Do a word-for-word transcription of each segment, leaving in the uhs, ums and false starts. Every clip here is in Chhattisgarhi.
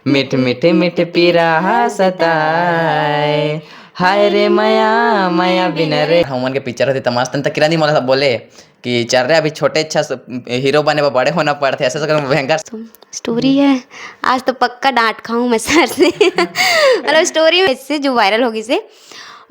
मीठ मीठ मीठ पीरा हा सताए, हाय रे मया, मया बिना रे। हमन के पिक्चर होती त मस्त, त किरण दी मोला सब बोले कि चल रे, अभी छोटे अच्छा हीरो बने बर बड़े होना पड़थे, ऐसे करके भयंकर। स्टोरी है, आज तो पक्का डांट खाऊं मैं सर से। मतलब स्टोरी में से जो वायरल होगी से,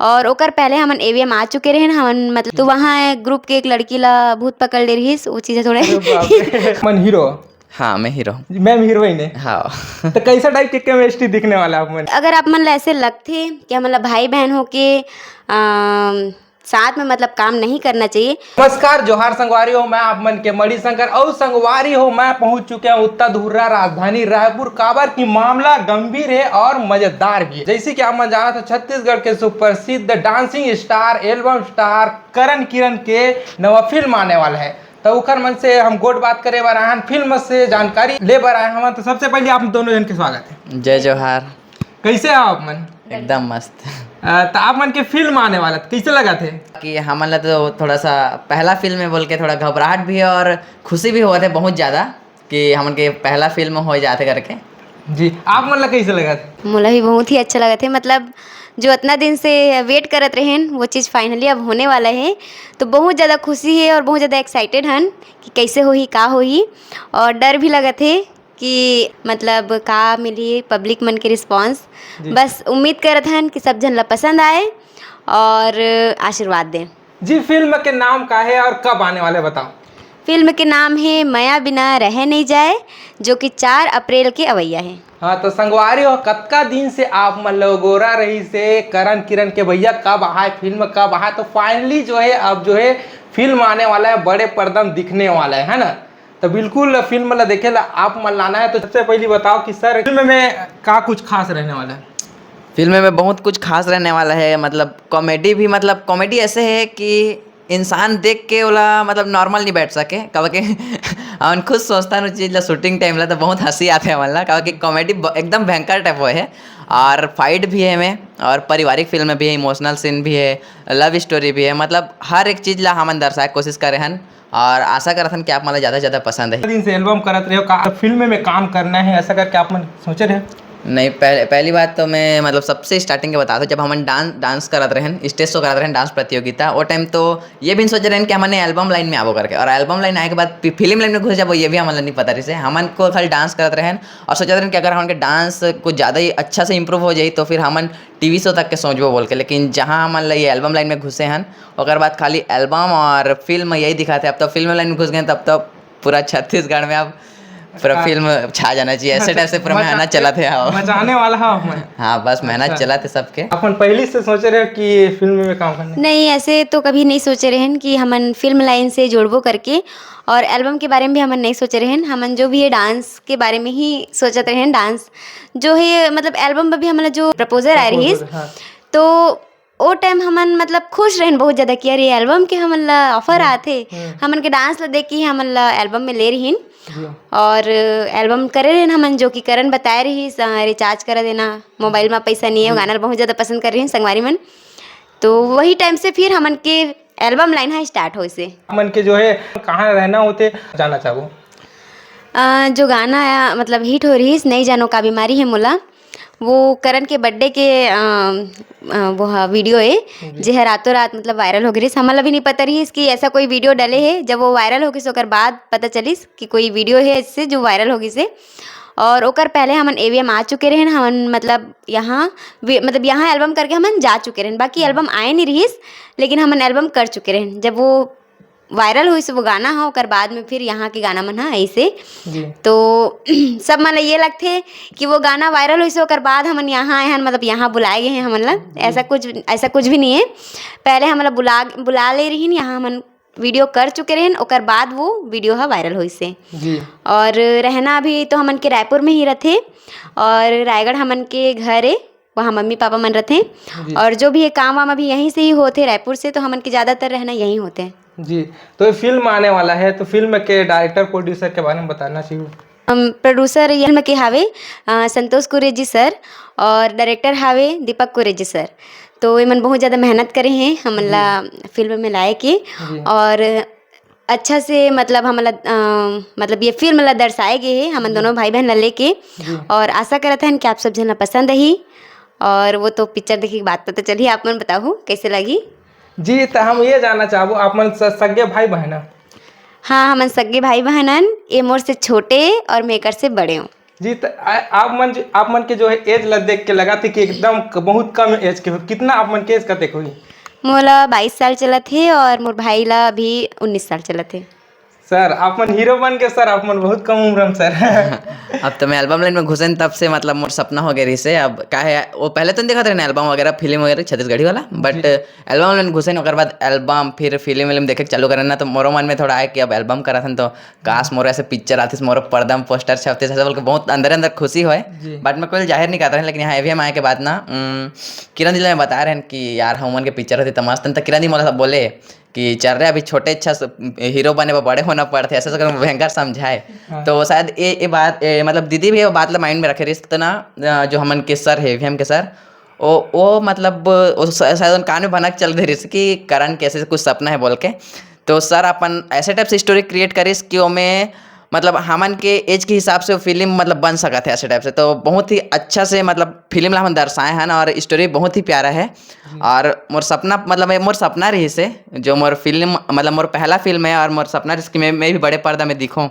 और ओकर पहले हमन एवीएम आ चुके रहे हमन, मतलब, तो वहाँ एक ग्रुप के एक लड़की ला भूत पकड़ ले रही, वो चीज है थोड़े। अरे बाप रे। मन हीरो? हाँ, मैं हीरो। मैम हीरोइन है। हाँ। तो कैसा टाइप के केमिस्ट्री दिखने वाला है आप मन? अगर आप मन ला ऐसे लगथे कि हमन ला भाई बहन होके, अम, साथ में, मतलब, काम नहीं करना चाहिए। नमस्कार, जोहार संगवारी हो, मैं आप मन के मणि शंकर। और संगवारी हो, मैं पहुंच चुके हैं उत्तर धुर्रा राजधानी रायपुर। काबर की मामला गंभीर है और मजेदार भी है। जैसे कि आप मन जानत हो, छत्तीसगढ़ के सुप्रसिद्ध डांसिंग स्टार, एल्बम स्टार करण किरण के नवा फिल्म आने वाला है। तो उखर मन से हम गोठ बात करे बर आए हन, फिल्म से जानकारी ले बर आए हवन। तो सबसे पहले आप दोनों जन के स्वागत है। जय जोहार। कैसे हो आप मन? एकदम मस्त। अ, तो आप मन के फिल्म आने वाला, तो कैसे लगा थे? कि हमन ला तो थोड़ा सा पहला फिल्म है बोल के थोड़ा घबराहट भी है और खुशी भी होवत है बहुत ज़्यादा कि हमन के पहला फिल्म हो जाथे करके। जी, आप मन ला कैसे लगा थे? मोला भी बहुत ही अच्छा लगा थे, मतलब, जो इतना दिन से वेट करत रहेन, वो चीज़ फाइनली अब होने वाला है। तो बहुत ज़्यादा खुशी है और बहुत ज़्यादा एक्साइटेड हन कि कैसे होही, का होही, और डर भी लगत है कि, मतलब, का मिली पब्लिक मन के रिस्पॉन्स। जी। बस उम्मीद करत हन कि सब झन ला पसंद आए और आशीर्वाद दें। जी, फिल्म के नाम का है और कब आने वाले, बताओ। फिल्म के नाम है मया बिना रहे नहीं जाए, जो कि चार अप्रैल के अवैया है। हाँ, तो संगवारी हो, कतका दिन से आप मन ल अगोरा रहिस हे करण किरण के भैया कब आए, फिल्म कब आए, तो फाइनली जो है, अब जो है, फिल्म आने वाला है, बड़े पर्दा में दिखने वाला है, है ना? तो बिल्कुल फिल्म ला देखे ला आप मन ला आना है। तो सबसे पहली बताओ कि सर, फिल्म में का कुछ खास रहने वाला है? फिल्म में बहुत कुछ खास रहने वाला है, मतलब, कॉमेडी भी, मतलब, कॉमेडी ऐसे है कि इंसान देख के ओला, मतलब, नॉर्मल नहीं बैठ सके, काबर के हमन खुद सोचथन उस चीज ला, शूटिंग टाइम ला, तो बहुत हंसी आथे हमन ला, काबर के कॉमेडी ब-, एकदम भयंकर टाइप वो है। और फाइट भी है एमे, और पारिवारिक फिल्म भी है, इमोशनल सीन भी है, लव स्टोरी भी है, मतलब, हर एक चीज ला हमन दर्शाए के कोशिश करे हन, और आशा करत हन कि आप मन ला ज्यादा से ज्यादा पसंद है। दिन से एल्बम करत रहे हो, का फिल्म में काम करना है, ऐसा करके आप मन सोचे रहे? नहीं, पहले, पहली बात तो मैं, मतलब, सबसे स्टार्टिंग के बता दूं, जब हमन डांस, डांस करत रहन, स्टेज शो करत रहन, डांस प्रतियोगिता, वो टाइम तो ये भी नहीं सोचे रहन कि हमन एल्बम लाइन में आबो करके। और एल्बम लाइन आए के बाद फि-, फिल्म लाइन में घुस जाबो, ये भी हमन ला नहीं पता रहिस हे। हमन को खाली डांस करत रहन और सोचत रहन कि अगर हमन के डांस कुछ ज़्यादा ही अच्छा से इम्प्रूव हो जाई, तो फिर हमन टीवी शो तक के सोचबो बोल के। लेकिन जहाँ हमन ला ये एल्बम लाइन में घुसे हन, ओकर बाद खाली एल्बम और फिल्म यही दिखाथे। अब तो फिल्म लाइन में घुस गए, तब तो पूरा छत्तीसगढ़ में अब पूरा हाँ। फिल्म छा जाना चाहिए, ऐसे हाँ, टाइप से पूरा मचा-, मेहनत चलत हे। हाँ। मचाने वाला है हमन। हाँ, बस मेहनत अच्छा। चलत हे सबके। अपन पहली से सोचे रहे कि ये फिल्म में काम करना है? नहीं, ऐसे तो कभी नहीं सोचे रहन कि हमन फिल्म लाइन से जोड़बो करके, और एल्बम के बारे में भी हमन नहीं सोचे रहन। हमन जो भी ये डांस के बारे में ही सोचत रहन, डांस जो है, मतलब, एल्बम में भी हमन ला जो प्रपोजल आ रही है, प्रपोजल, हाँ। तो ओ टाइम हमन, मतलब, खुश रहन बहुत ज्यादा कि अरे, एल्बम के हमन ला ऑफर हम्म, आथे, हम्म। हमन के डांस ला देख के ही हमन ला एल्बम में ले रहिन। जी। और एल्बम करे रहन हमन, जो कि करण बताए रहिस, अ, रिचार्ज करा देना, मोबाइल में पैसा नहीं है, हम्म। गाना ला बहुत ज्यादा पसंद कर रहिन संगवारी मन। तो वही टाइम से फिर हमन के एल्बम लाइन हा स्टार्ट होइस हे। हमन के जो है, कहाँ रहना होथे, जानना चाहबो। अ, जो गाना, मतलब, हिट हो रहिस, नहीं जानो का बीमारी है मोला, वो करण के बर्थडे के, अ, अ, वो ह, वीडियो है, जी। जे ह रातों रात, मतलब, वायरल हो गिस। हमन ला भी नहीं पता रहिस कि ऐसा कोई वीडियो डले है। जब वो वायरल हो गिस, ओकर बाद पता चलिस कि कोई वीडियो है इससे जो वायरल हो गिस हे। और ओकर पहले हमन एवीएम आ चुके रहन, हमन, मतलब, यहाँ वे-, मतलब, यहाँ एल्बम करके हमन जा चुके रहन, बाकी हम्म। एल्बम आए नहीं रहिस, लेकिन हमन एल्बम कर चुके रहन। जब वो वायरल होइस वो गाना ह, ओकर बाद में फिर यहाँ के गाना मन ह ऐसे। जी। तो सब मन ल ये लगथे कि वो गाना वायरल होइस, ओकर बाद हमन यहाँ आए हन, मतलब, यहाँ बुलाए गए हैं हमन ला। जी। ऐसा कुछ, ऐसा कुछ भी नहीं है। पहले हमन ला बुला, बुला ले रहिन, यहाँ हमन वीडियो कर चुके रहन, ओकर बाद वो वीडियो ह वायरल होइस हे। जी। और रहना अभी तो हमन के रायपुर में ही रथे, और रायगढ़ हमन के घर है, वहाँ मम्मी पापा मन रथे। जी। और जो भी ये काम वाम अभी यहीं से ही होथे, रायपुर से, तो हमन के ज़्यादातर रहना यहीं होथे। जी, तो ये फिल्म आने वाला है, तो फिल्म के डायरेक्टर, प्रोड्यूसर के बारे में बताना चाहिए। हम प्रोड्यूसर ये फिल्म के हावे, अ, संतोष कुरेजी सर, और डायरेक्टर हावे दीपक कुरेजी सर। तो ये मन बहुत ज़्यादा मेहनत करे हैं हमन ला जी। फिल्म में लाए के। जी। और अच्छा से मतलब हमन ला, अ, मतलब ये फिल्म ला दर्शाए गे हे, हमन जी। दोनों भाई बहन ला लेके। जी। और आशा करत हन कि आप सब झन ला पसंद आही। और वो तो पिक्चर देखे के बाद पता चलही, आप मन बताहू कैसे लगही। जी, त हम ये जानना चाहबो, आप मन स-, सगे भाई बहन ह? हाँ, हमन सगे भाई बहन हन। ये मोर से छोटे और मैं एकर से बड़े हूँ। जी, त आ-, आप मन जो, आप मन के जो है एज ला देख के लगथे कि एकदम क-, बहुत कम एज के हो। कितना आप मन के एज कतेक होही? मोला बाईस साल चलत हे और मोर भाई ला अभी उन्नीस साल चलत हे। सर, आप मन हीरो बन के सर, आप मन बहुत कम उम्र में सर। अब तो मैं एल्बम लाइन में घुसेन तब से मतलब मोर सपना हो गए रहिस हे। अब का है, वो पहले तो नहीं देखत रहे ना एल्बम वगैरह, फिल्म वगैरह छत्तीसगढ़ी वाला, बट जी। एल्बम लाइन घुसेन, ओकर बाद एल्बम, फिर फिल्म विल्म देखे के चालू करेन ना, तो मोरो मन में थोड़ा आए कि अब एल्बम करत हन तो काश मोर ऐसे पिक्चर आतिस, मोर पर्दा में पोस्टर छपतिस, ऐसे बोल के बहुत अंदर अंदर खुशी होए। जी। बट मैं कोई जाहिर नहीं करता रहे, लेकिन यहाँ एवीएम आए के बाद ना, उम, किरण जी ला मैं बता रहे हैं कि यार हमन के पिक्चर होती त मस्त, त किरण जी मोला सब बोले कि चल रहे अभी छोटे अच्छा हीरो बने बर बड़े होना पड़थे, ऐसे करके भयंकर समझाए। हाँ। तो शायद ये ये बात ए, मतलब दीदी भी ये बात ला माइंड में रखे रहिस त ना, अ, जो हमन के सर है एवीएम के सर, वो वो मतलब वो स-, शायद उन कान में भनक चल दे रहिस कि करण के ऐसे कुछ सपना है बोल के। तो सर अपन ऐसे टाइप से स्टोरी क्रिएट करिस कि ओमे मतलब हमन के एज के हिसाब से वो फिल्म मतलब बन सकत है ऐसे टाइप से। तो बहुत ही अच्छा से मतलब फिल्म ला हमन दर्शाए हन और स्टोरी बहुत ही प्यारा है। और मोर सपना मतलब ये मोर सपना रहिस हे, जो मोर फिल्म मतलब मोर पहला फिल्म है और मोर सपना रहिस कि मैं मैं भी बड़े पर्दा में दिखूँ।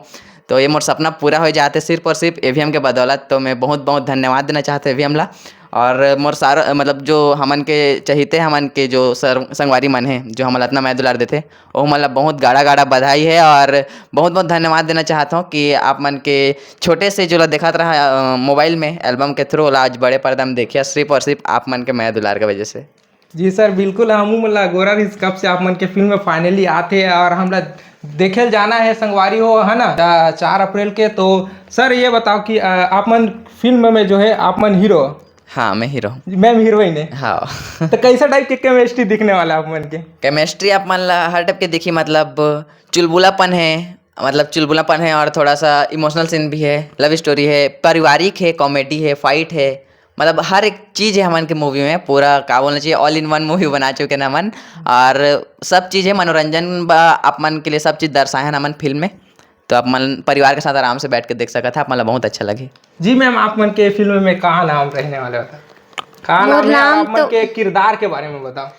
तो ये मोर सपना पूरा हो जाते सिर्फ और सिर्फ एवीएम के बदौलत। तो मैं बहुत बहुत धन्यवाद देना चाहते एवीएम ला। और मोर सारा मतलब जो हमन के चहिते हमन के जो सर संगवारी मन है जो हमन ला इतना मया दुलार देथे, ओह मन ला बहुत गाड़ा गाड़ा बधाई है और बहुत बहुत धन्यवाद देना चाहत हूँ कि आप मन के छोटे से जो ला देखत रहा अ, मोबाइल में एल्बम के थ्रू, ओला आज बड़े पर्दा में देखिया सिर्फ और सिर्फ आप मन के मया दुलार के वजह से। जी सर, बिल्कुल, हमू मन ला गोरा रिस कब से आप मन के फिल्म में फाइनली आथे और हमला देखे ल जाना है संगवारी हो, है ना, चा-, चार अप्रैल के। तो सर ये बताओ कि अ, आप मन फिल्म में जो है आप मन हीरो? हाँ, मैं हीरो हूँ। मैम हीरोइन है। हाँ। तो कैसा टाइप के केमिस्ट्री दिखने वाला है आप मन के? केमिस्ट्री आप मन ला हर टाइप के दिखी, मतलब चुलबुलापन है, मतलब चुलबुलापन है और थोड़ा सा इमोशनल सीन भी है, लव स्टोरी है, पारिवारिक है, कॉमेडी है, फाइट है, मतलब हर एक चीज़ है हमन के मूवी में। पूरा का बोलना चाहिए, ऑल इन वन मूवी बना चुके हैं हमन। और सब चीज़ है, मनोरंजन बा आप मन के लिए, सब चीज़ दर्शाए हैं हमन फिल्म में। तो आप मन परिवार के साथ आराम से बैठ के देख सकत है, आप मन ला बहुत अच्छा लगे। जी मैम, आप मन के फिल्म में का नाम रहने वाले होता? का मोर नाम है और नाम आप मन तो के किरदार के बारे में बताओ।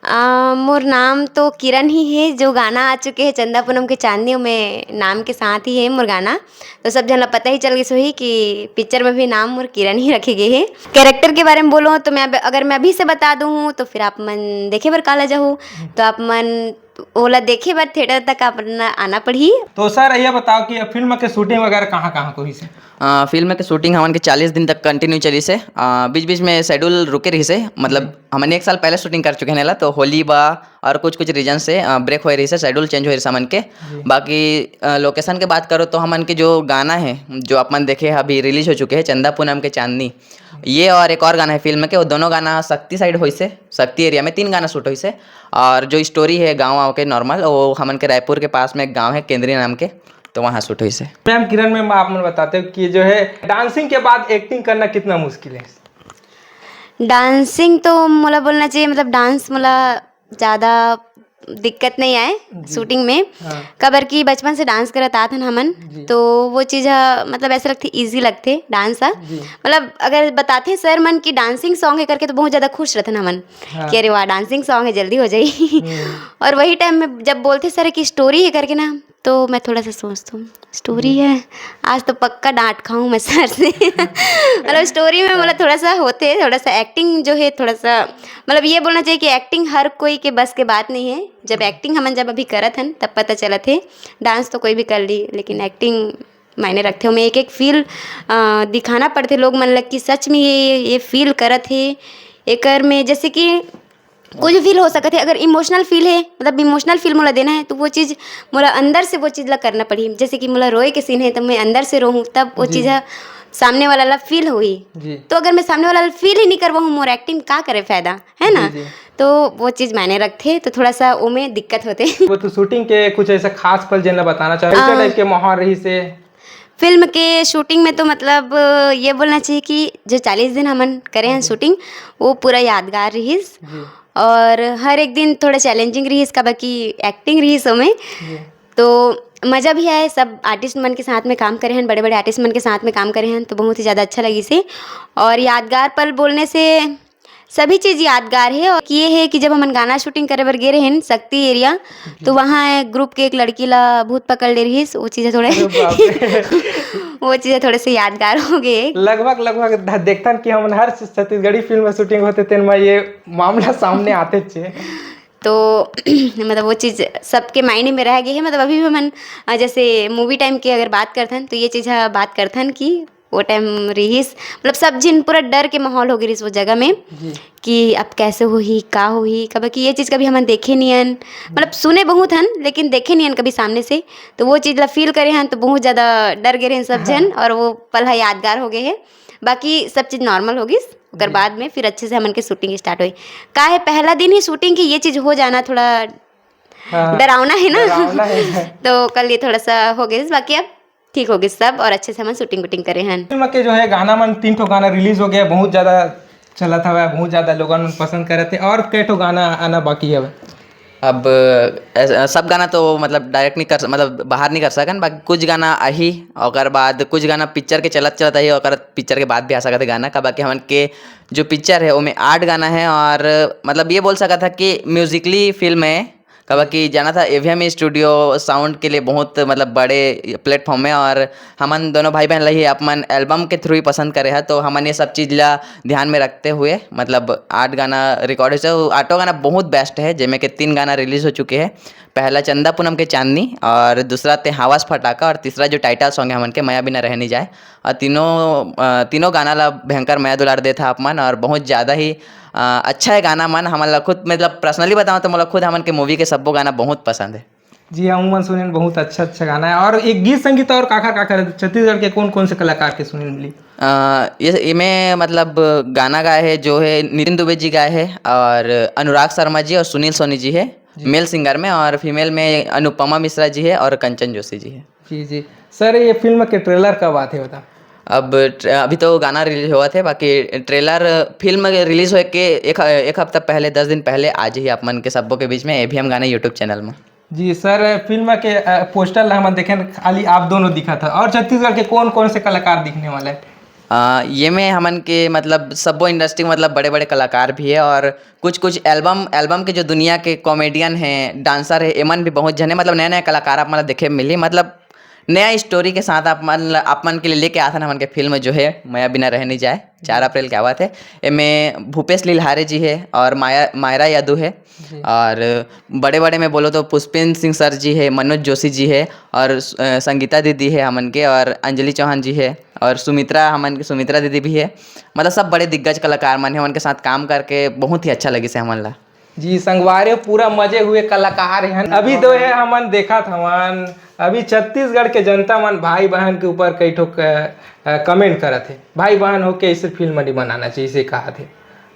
आ, मोर नाम तो किरण ही है। जो गाना आ चुके हैं चंदा पूनम के चांदनी, ओमे नाम के साथ ही है मोर गाना। तो सब झन ला पता ही चल गइस होही कि पिक्चर में भी नाम मोर किरण ही रखे गए है। कैरेक्टर के बारे में बोलो तो मैं अब, अगर मैं अभी से बता दूँ तो फिर आप मन देखे बर काला जाहू, तो आप मन ओला देखे बर थिएटर तक आप आना पड़ही। तो सर ये बताओ कि ये फिल्म के शूटिंग वगैरह कहाँ कहाँ को हुई से? अ, फिल्म के शूटिंग हमन के चालीस दिन तक कंटिन्यू चलिस हे। अ, बीच-बीच में शेड्यूल रुके रहिस हे, मतलब, जी। हमन एक साल पहले शूटिंग कर चुके हन एला, तो होली बा और कुछ-कुछ रीजन से, अ, ब्रेक होए रहिस हे, शेड्यूल चेंज होए रहिस हे हमन के। जी। बाकी, अ, लोकेशन के बात करो तो हमन के जो गाना है, जो आप मन देखे अभी रिलीज हो चुके हैं, चंदा पूनम के चांदनी, ये और एक और गाना है फिल्म के, वो दोनों गाना शक्ति साइड होइस हे, शक्ति एरिया में तीन गाना शूट होइस हे। और जो स्टोरी है गाँव वाँव के नॉर्मल, वो हमन के रायपुर के पास में एक गाँव है केंद्री नाम के, तो वहाँ शूट होइस हे। मैम किरण मैम, आप मन बताते हो कि जो है डांसिंग के बाद एक्टिंग करना कितना मुश्किल है? डांसिंग तो मोला बोलना चाहिए, मतलब डांस मोला ज़्यादा दिक्कत नहीं आए जी। शूटिंग में। हाँ। काबर कि बचपन से डांस करत आत हन हमन, जी। तो वो चीज़ ह, मतलब ऐसे लगथे, ईजी लगथे डांस ह। जी। मतलब अगर बताथे सर मन कि डांसिंग सॉन्ग है करके, तो बहुत ज़्यादा खुश रहथन हमन हाँ। कि अरे वाह, डांसिंग सॉन्ग है, जल्दी हो जाई। हम्म। और वही टाइम में जब बोलथे सर कि स्टोरी है करके ना, तो मैं थोड़ा सा सोचता हूँ, स्टोरी हम्म। है, आज तो पक्का डांट खाऊँ मैं सर से। मतलब स्टोरी में मतलब थोड़ा सा होते, थोड़ा सा एक्टिंग जो है, थोड़ा सा, मतलब ये बोलना चाहिए कि एक्टिंग हर कोई के बस के बात नहीं है। जब एक्टिंग हमन जब अभी करत हन, तब पता चलत हे। डांस तो कोई भी कर ली, लेकिन एक्टिंग मायने रखथे। ओमे एक एक फील दिखाना पड़थे लोग मन ल कि सच में ये ये फील करत हे। एकर में जैसे कि कुछ भी फील हो सकत हे। अगर इमोशनल फील है, मतलब इमोशनल फील मोला देना है, तो वो चीज़ मोला अंदर से वो चीज़ ला करना पड़ही। जैसे कि मोला रोए के सीन है, तो मैं अंदर से रोहूँ, तब वो जी। चीज़ ह सामने वाला ला फील होही। जी। तो अगर मैं सामने वाला ला फील ही नहीं करवाहूँ, मोर एक्टिंग का करे फायदा, है ना? जी, जी। तो वो चीज़ मायने रखथे, तो थोड़ा सा ओमे दिक्कत होथे। वो तो शूटिंग के कुछ ऐसा खास पल जेन ला बताना चाहे, कैसे आ, टाइप के माहौल रहिस हे? फिल्म के शूटिंग में तो मतलब ये बोलना चाहिए कि जो चालीस दिन हमन करे हन जी। शूटिंग, वो पूरा यादगार रहिस। जी। और हर एक दिन थोड़ा चैलेंजिंग रहिस, काबर कि एक्टिंग रहिस ओमे। जी। तो मज़ा भी आए, सब आर्टिस्ट मन के साथ में काम करे हन, बड़े-बड़े आर्टिस्ट मन के साथ में काम करे हन, तो बहुत ही ज़्यादा अच्छा लगिस हे। और यादगार पल बोलने से सभी चीज़ यादगार हे। और ये हे कि जब हमन गाना शूटिंग करे बर गे रहेन शक्ति एरिया, तो वहाँ एक ग्रुप के एक लड़की ला भूत पकड़ ले रहिस, वो चीज़ ह थोड़े अरे बाप रे। वो चीज़ ह थोड़े से यादगार हो गए। लगभग, लगभग ध-, देखथन कि हमन हर छत्तीसगढ़ी फिल्म में शूटिंग होथे, तेन में ये मामला सामने आथे चे। तो मतलब वो चीज़ सबके माइंड में रह गए हे। मतलब अभी भी हमन, अ, जैसे मूवी टाइम के अगर बात करथन, तो ये चीज़ ह बात करथन कि वो टाइम रिहिस, मतलब सब झिन पूरा डर के माहौल हो गए रिहिस वो जगह में जी। कि अब कैसे होही, का होही, काबर कि ये चीज़ कभी हमन देखे नहीं हन, मतलब सुने बहुत हन, लेकिन देखे नहीं हन कभी सामने से। तो वो चीज़ ला फील करे हन, तो बहुत ज़्यादा डर गए रहेन सब हाँ। झन, और वो पल ह यादगार हो गए हे। बाकी सब चीज़ नॉर्मल हो गिस, ओकर जी। बाद में फिर अच्छे से हमन के शूटिंग स्टार्ट होई। का है, पहला दिन ही शूटिंग के ये चीज़ हो जाना थोड़ा हाँ, डरावना है ना? डरावना है। तो कल ये थोड़ा सा हो गइस, बाकी अब ठीक हो गइस सब और अच्छे से हमन शूटिंग वूटिंग करे हन। फिल्म के जो है गाना मन, तीन ठो गाना रिलीज हो गया, बहुत ज़्यादा चलत हवय, बहुत ज़्यादा लोगन मन पसंद करत हे, और कई ठो गाना आना बाकी हवय? अब ऐस-, सब गाना तो मतलब डायरेक्ट नहीं कर स-, मतलब बाहर नहीं कर सकन, बाकी कुछ गाना आही, ओकर बाद कुछ गाना पिक्चर के चलत चलत आही, ओकर पिक्चर के बाद भी आ सकत हे गाना, काबर कि हमन के जो पिक्चर है ओमे आठ गाना है, और मतलब ये बोल सकत ह कि म्यूजिकली फिल्म है, काबर कि जाना था एवीएम स्टूडियो साउंड के लिए बहुत मतलब बड़े प्लेटफॉर्म है, और हमन दोनों भाई बहन ला ही आप मन एल्बम के थ्रू ही पसंद करे ह, तो हमन ये सब चीज़ ला ध्यान में रखते हुए मतलब आठ गाना रिकॉर्ड है, आठों गाना बहुत बेस्ट है, जेमे के तीन गाना रिलीज हो चुके हैं। पहला चंदा पूनम के चांदनी, और दूसरा ते हवास फटाका, और तीसरा जो टाइटल सॉन्ग है हमन के, मया बिना रह नहीं जाए। और तीनों, अ, तीनों गाना ला भयंकर मया दुलार देत हा आप मन, और बहुत ज़्यादा ही, अ, अच्छा है गाना मन। हमन ला खुद, मतलब, पर्सनली बताऊँ तो मोला खुद हमन के मूवी के सब्बो गाना बहुत पसंद है। जी हाँ, उमन सुनेन बहुत अच्छा अच्छा गाना है। और एक गीत संगीत और काखर काखर है, छत्तीसगढ़ के कौन कौन से कलाकार के सुनेन मिली? अ, ये, ये में मतलब गाना गाए है जो है नितिन दुबे जी गाए है, और अनुराग शर्मा जी और सुनील सोनी जी है जी। मेल सिंगर में, और फीमेल में अनुपमा मिश्रा जी है और कंचन जोशी जी है। जी, जी। सर, ये फिल्म के ट्रेलर कब आथे, बता? अब ट्र-, अभी तो गाना रिलीज होवत हे, बाकी ट्रेलर फिल्म के रिलीज होए के एक ह-, एक हफ्ता पहले, दस दिन पहले आ जाही आप मन के सब्बो के बीच में, ये भी हम गाना YouTube चैनल में। जी सर, फिल्म के, अ, पोस्टर ला हमन देखेन, खाली आप दोनों दिखत ह, और छत्तीसगढ़ के कौन-कौन से कलाकार दिखने वाला है? अ, ये में हमन के मतलब सब्बो इंडस्ट्री के मतलब बड़े-बड़े कलाकार भी है, और कुछ-कुछ एल्बम, एल्बम के जो दुनिया के कॉमेडियन हैं, डांसर है, एमन भी बहुत झन है, मतलब नया-नया कलाकार आप मन ला देखे मिलही। मतलब नया स्टोरी के साथ आप मन ला, आप मन के लिए लेके आथन हमन के फिल्म जो है मया बिना रह नहीं जाए, चार अप्रैल के आवत है। एमे भूपेश लिल्हारे जी है और माया, मायरा यादव है। जी। और बड़े-बड़े में बोलो तो पुष्पेंद्र सिंह सर जी है, मनोज जोशी जी है और स-, अ, संगीता दीदी है हमन के, और अंजलि चौहान जी है और सुमित्रा, हमन के सुमित्रा दीदी भी है। मतलब सब बड़े दिग्गज कलाकार मन है, उनके साथ काम करके बहुत ही अच्छा लगिस है हमन ला। जी संगवारी हो, पूरा मजे हुए कलाकार हन। अभी तो है हमन देखत हवन, अभी छत्तीसगढ़ के जनता मन भाई बहन के ऊपर कई ठो क-, अ, कमेंट करत हे, भाई बहन होके ऐसे फिल्म नहीं बनाना चाहिए, इसे कहा थे।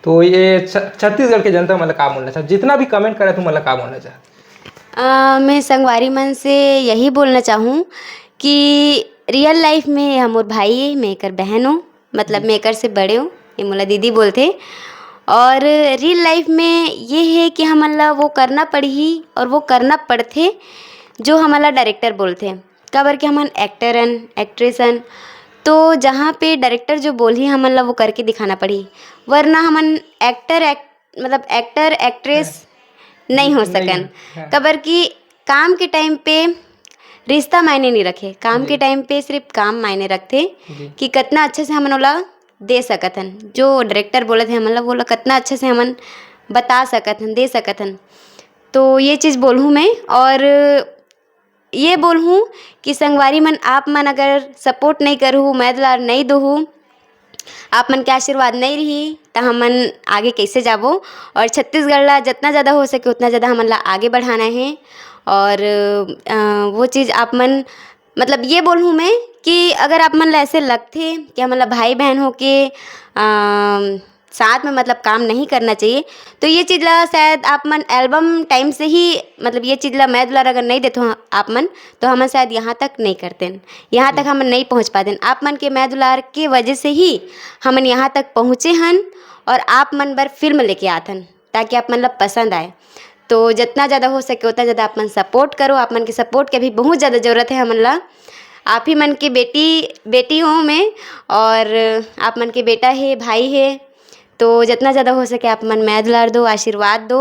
तो ये छ-, छत्तीसगढ़ के जनता मन ला का बोलना चाहत, जितना भी कमेंट करत हे, मन ला का बोलना चाहत? अ, मैं संगवारी मन से यही बोलना चाहूँ कि रियल लाइफ में ये मोर भाई ए, मैं एकर बहन हूँ, मतलब मैं एकर से बड़े हूँ, ये मोला दीदी बोलथे। और रियल लाइफ में ये है कि हमन ला वो करना पड़ही और वो करना पड़थे जो हमन ला डायरेक्टर बोलथे, काबर कि हमन एक्टर हन, एक्ट्रेस हन, तो जहाँ पे डायरेक्टर जो बोलही हमन ला वो करके दिखाना पड़ही, वरना हमन एक्टर एक्ट मतलब एक्टर एक्ट्रेस नहीं हो नहीं, सकन। हाँ। काबर कि काम के टाइम पे रिश्ता मायने नहीं रखे, काम के जी। टाइम पे सिर्फ काम मायने रखथे जी। कि कितना अच्छे से हमन ओला दे सकत हन, जो डायरेक्टर बोलत हे हमन ला, वो ला कितना अच्छे से हमन बता सकत हन, दे सकत हन। तो ये चीज़ बोलहूँ मैं। और ये बोलहूँ कि संगवारी मन, आप मन अगर सपोर्ट नहीं करहू, मया दुलार नहीं दोहू, आप मन के आशीर्वाद नहीं रही, त हमन आगे कैसे जाबो? और छत्तीसगढ़ ला जितना ज़्यादा हो सके, उतना ज़्यादा हमन ला आगे बढ़ाना है। और, अ, वो चीज़ आप मन, मतलब, ये बोलहूँ मैं कि अगर आप मन ला ऐसे लगथे कि हमन ला भाई बहन होके, अ, साथ में, मतलब, काम नहीं करना चाहिए, तो ये चीज़ ला शायद आप मन एल्बम टाइम से ही, मतलब, ये चीज़ ला मया दुलार अगर नहीं देथो आप मन, तो हमन शायद यहाँ तक नहीं करतेन, यहाँ तक हमन नहीं पहुँच पातेन। आप मन के मया दुलार के वजह से ही हमन यहाँ तक पहुँचे हन और आप मन बर फिल्म लेके आथन, ताकि आप मन ला पसंद आए। तो जितना ज़्यादा हो सके उतना ज़्यादा आप मन सपोर्ट करो। आप मन के सपोर्ट के अभी बहुत ज़्यादा ज़रूरत है हमन ला। आप ही मन के बेटी, बेटी हूँ मैं, और आप मन के बेटा है, भाई है, तो जितना ज़्यादा हो सके आप मन मया दुलार दो, आशीर्वाद दो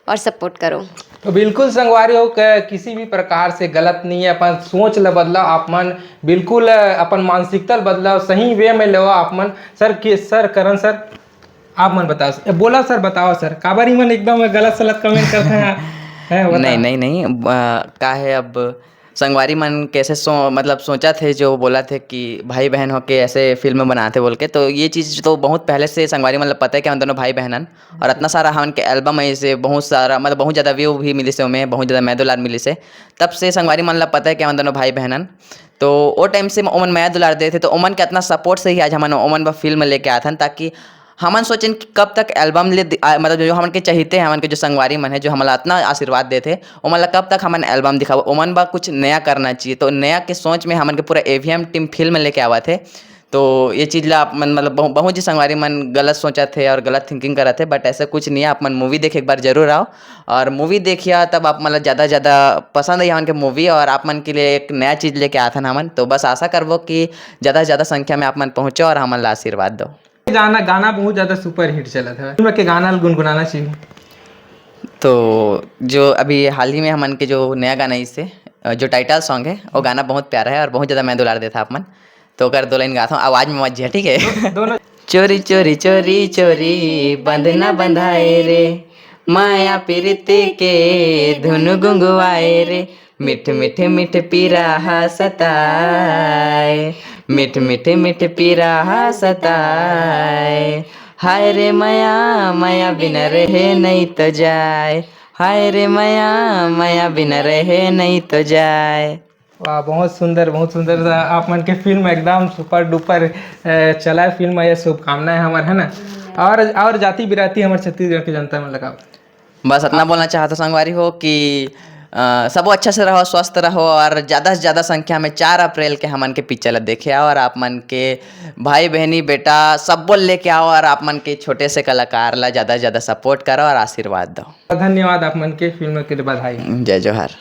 और सपोर्ट करो। तो बिल्कुल संगवारी हो, क-, किसी भी प्रकार से गलत नहीं है। अपन सोच ल बदलाओ आप मन, बिल्कुल, अ, अपन मानसिकता ल बदलाओ, सही वे में लेवा आप मन। सर के, सर करण सर, आप मन बताओ, ए, बोला सर, बताओ सर, काबर ही मन एकदम गलत सलत कमेंट करते हैं? हैं, बता। नहीं, नहीं, नहीं, अ, का है, अब संगवारी मन कैसे सो-, मतलब सोचा थे, जो बोला थे कि भाई बहन होके ऐसे फिल्म बनाते बोल के, तो ये चीज़ तो बहुत पहले से संगवारी मन ल पता है कि हम दोनों भाई बहन हन। और इतना सारा हमन के एल्बम है, इसे बहुत सारा, मतलब बहुत ज़्यादा व्यू भी मिली से, ओमे बहुत ज़्यादा मया दुलार मिली से। तब से संगवारी मन ल पता है कि हम दोनों भाई बहन हन। तो वो टाइम से ओमन मया दुलार देथे, तो ओमन के इतना सपोर्ट से ही आज हमन ओमन बर फिल्म लेके आथन, ताकि हमन सोचेन कि कब तक एल्बम ले दि-, आ, मतलब जो, जो हमन के चाहिते हैं, हमन के जो संगवारी मन है, जो हमन ला इतना आशीर्वाद देथे, ओमन ला कब तक हमन एल्बम दिखाबो, ओमन बर कुछ नया करना चाहिए। तो नया के सोच में हमन के पूरा एवीएम टीम फिल्म लेके आवत है। तो ये चीज़ ला आप मन, मतलब बहु-, बहुत जी संगवारी मन गलत सोचत है और गलत थिंकिंग करत है, बट ऐसा कुछ नहीं है। आप मन मूवी देखे एक बार जरूर आओ और मूवी देखिया, तब आप मन ला ज़्यादा ज़्यादा पसंद आई हमन के मूवी और आप मन के लिए एक नया चीज़ लेके आथन हमन। तो बस आशा करबो कि ज़्यादा से ज़्यादा संख्या में आप मन पहुँचो और हमन ला आशीर्वाद दो। गाना, गाना बहुत ज्यादा सुपर हिट चलत है, फिल्म के गाना ल गुनगुनाना चाहिए। तो जो अभी हाल ही में हमन के जो नया गाना इसे, अ, जो टाइटल सॉन्ग है, वो गाना बहुत प्यारा है और बहुत ज्यादा मया दुलार देथा आप मन। तो ओकर दो लाइन गाता हूँ, आवाज में मत जिया, ठीक है? दोनों। चोरी चोरी चोरी चोरी बंधना बंधाए रे, माया पीरित के धुन गुंगुआए रे, मिठ मिठ मिठ पिराहा सताए, मिठ मिठ मिठ पिराहा सताए। हाय रे मया, मया बिना रहे नहीं तो जाए। हाय रे मया, मया बिना रहे नहीं तो जाए। वाह, बहुत सुंदर, बहुत सुंदर। आप मन के फिल्म एकदम सुपर डुपर, अ, चला है फिल्म, ये शुभकामनाएं हमर, है ना? और, और जाति बिराती हमर छत्तीसगढ़ के जनता मन लगा। बस इतना बोलना चाहता संगवारी हो कि, अ, सबो अच्छा से रहो, स्वस्थ रहो और ज़्यादा से ज़्यादा संख्या में चार अप्रैल के हमन के पिक्चर ला देखे आओ और आप मन के भाई बहनी बेटा सबो लेके आओ और आप मन के छोटे से कलाकार ला ज़्यादा से ज़्यादा सपोर्ट करो और आशीर्वाद दो। धन्यवाद आप मन के फिल्म के लिए बधाई। जय जोहार।